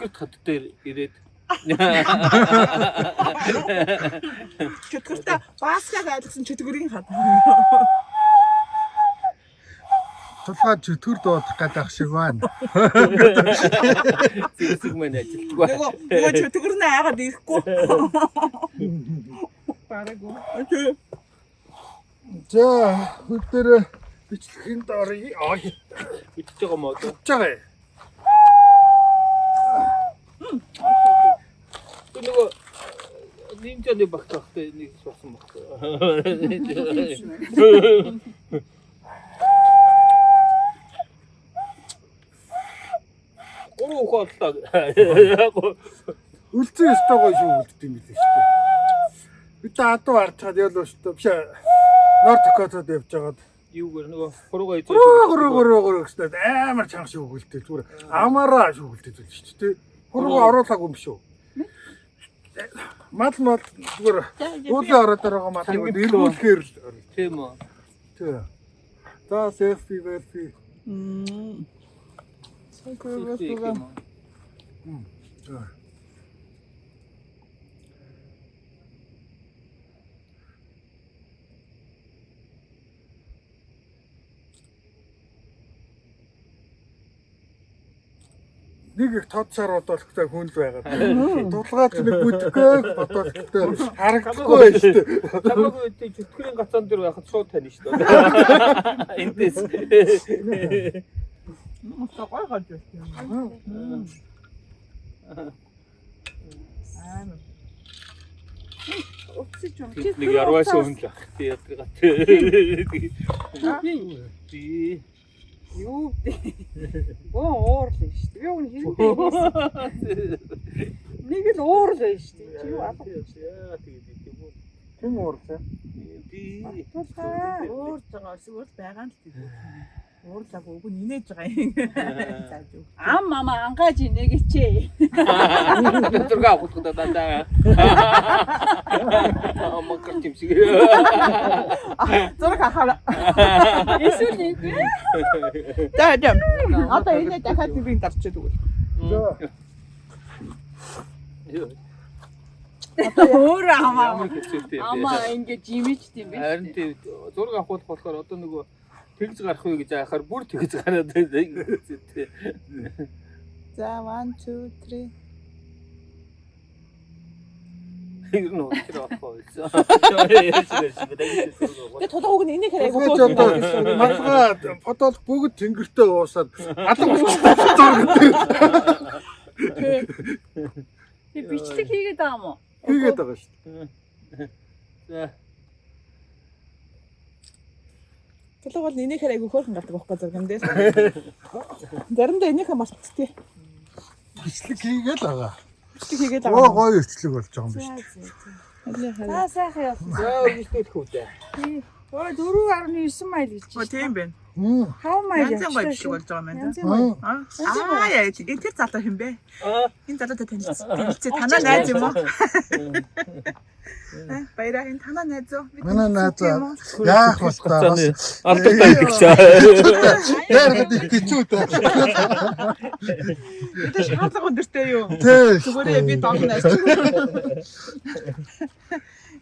Чөтгөрт хот дээр ирээд Чөтгөртөө бааскаг айлгсан чөтгөрийн хад. Тулгаа чөтгөр дуудах гэдэг шиг байна. Зэвсэг маань ажилтгүй. Нөгөө чөтгөр нь айгаад ирэхгүй. Бараг. За бүгдээрээ бичлэгийн дорё. Ой, Бичиж байгаа мó одоо. хийж байгаа. Тэр нөгөө нинжаны багт байхдаа нэг суусан баг. Гурван хөх оллоо. Үлцэн ёстой гоё шүү үлддэг юм билээ шүү дээ. Бид адуу харж чад ялуу шүү дээ. Биш ээ. Норт Дакотад явж байгаад Юугаар нөгөө хуруугаа эзэж. гуруу гуруу гуруу гэснээр амар чанга шиг өгөлтэй зүгээр амаараа шиг өгөлтэй зүйл шүү дээ. Хуруугаа оруулаагүй юм шүү. Мал мал зүгээр уулын ороод байгаа малыг эргүүлэхээр л оруулж. Тийм үү. Тий. За селфи селфи. Мм. Тийм үү. За. Нэг их тод сар бодолтой хүн л байгаа. Дулгаад нэг бүдггүй бодолтой харагдахгүй байна шүү дээ. Чамаагүй үедээ чөтгөрийн гацаан дээр байхад шууд тань шүү дээ. Эндээс. Мм гой гой юм. Амар. Утсаж юм. Нэг ярваа шүүн л ах. Тий ядгаа. Тий. Юу бэ? Бөө уурлаа шүү дээ. Би өгн хэрэг нэг л уурлаа шүү дээ. Чи юу алга Яа тэгээд тийм үү. Тэм уурлаа. Би тулгаа. Уурж байгаа эсвэл байгаа нь л тийм. Уурлаагүй үгүй нинээж байгаа юм. За зүг. Ам мама ангааж инээгээч. Зураг авах гэдэг дандаа. Макар юм шиг. Зураг авахаар. Эсвэл нэг За за. Одоо энэ дахиад би дарчиад өгвөл. За. өөрөө амаа. Ямар хэцүүтэй юм бэ? Амаа ингэж имижт юм биш. Харин тийм зураг авах болохоор одоо нөгөө тэгж гарах уу гэж айхаар бүр тэгж гараад байдаг. Хэцүүтэй. За 1 2 3. Тэр нь учраа болохгүй байсан. Тэгээ тулгаа үг нь инех айгуу Тэгэж одоо малгай подол бүгд тэнгэртээ уусаад алга болчихсон зураг дээр Тэг бичлэг хийгээд байгаа юм уу? хийгээд байгаа шүү дээ. За Тулгаа бол инехээр айгуу хөөрхөн гардаг байхгүй зурган дээр. Заримдаа инехээ мартчихтий. Бичлэг хийгээл байгаа. Бичлэг хийгээд Оо байгаа. гоё бичлэг болж байгаа юм биш үү? За сайхан явсан. за үргэлжлүүлэх үү дээ. Ой 4.9 майл гэж. Оо тийм байна. Мм. 5 майл Янзын гоё бичлэг болж байгаа юм байна. Янзын гоё. Аа яа энэ тэр залуу хэм бэ? Аа Энэ залуутай танилцсан. Танилцээ танаа найз юм уу? Аа, Баяраа энэ танаа найз уу? Би Манай найз танилцсан юм уу? яах вэ та бас алдартай байдаг чаа. яаргаад их хичүү дээ. Бид шаардлага өндөртэй юу? Тий. Зүгээрээ би догно найз.